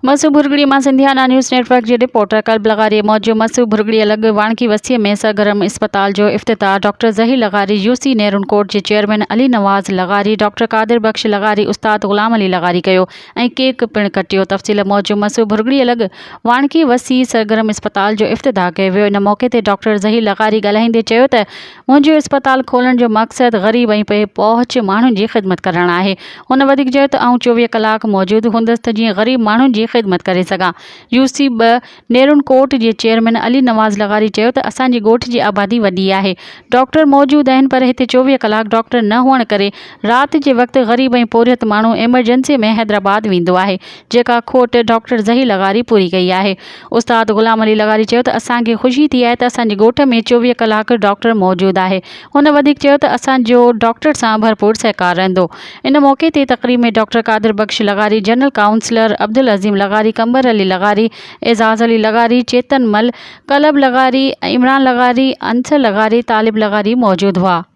مسو ڀرڳڙي مان Sindhiana news net work جي reporter قلب لغاري موجب مسو ڀرڳڙي لڳ واڻڪي وستي ۾ سرگرم اسپتال جو افتتاح ڊاڪٽر ظهير لغاري يو سي نيرون ڪوٽ جي چيئرمين علي نواز لغاري ڊاڪٽر قادر بخش لغاري استاد غلام علي لغاري ڪيو ۽ ڪيڪ پڻ ڪٽيو تفصيل موجب مسو ڀرڳڙي لڳ واڻڪي وسي سرگرم اسپتال جو افتتاح ڪيو ويو ان موقعي تي ڊاڪٽر ظهير لغاري ڳالهائيندي چيو ته منهنجو اسپتال کولڻ جو مقصد غريب ۽ بي پهچ ماڻهن جي خدمت ڪرڻ آهي. هن وڌيڪ چيو ته آئون 24 ڪلاڪ موجود هوندس ته جيئن غريب ماڻهن جي خدمت ڪري سگهان. يو سي ٻه نيرون ڪوٽ جي چيئرمين علي نواز لغاري چيو ته اسان جي ڳوٺ جي آبادي وڏي آهي، ڊاڪٽر موجود آهن پر هتي 24 ڪلاڪ ڊاڪٽر نه هئڻ ڪري رات جي وقت غريب ۽ پورهيت ماڻهو ايمرجنسي ۾ حيدرآباد ويندو آهي جيڪا کوٽ ڊاڪٽر ظهير لغاري پوري ڪئي آهي. استاد غلام علي لغاري چيو ته اسان کي خوشي ٿي آهي ته اسان جي ڳوٺ ۾ 24 ڪلاڪ ڊاڪٽر موجود آهي. هن وڌيڪ چيو ته اسان جو ڊاڪٽر سان ڀرپور سهڪار رهندو. ان موقعي تي تقريب ۾ ڊاڪٽر قادر بخش لغاري، جنرل ڪائونسلر عبدالعظيم لغاري، قمبر علي لغاري، اعزاز علي لغاري، چيتن مل، قلب لغاري، عمران لغاري، انصر لغاري، طالب لغاري موجود هئا.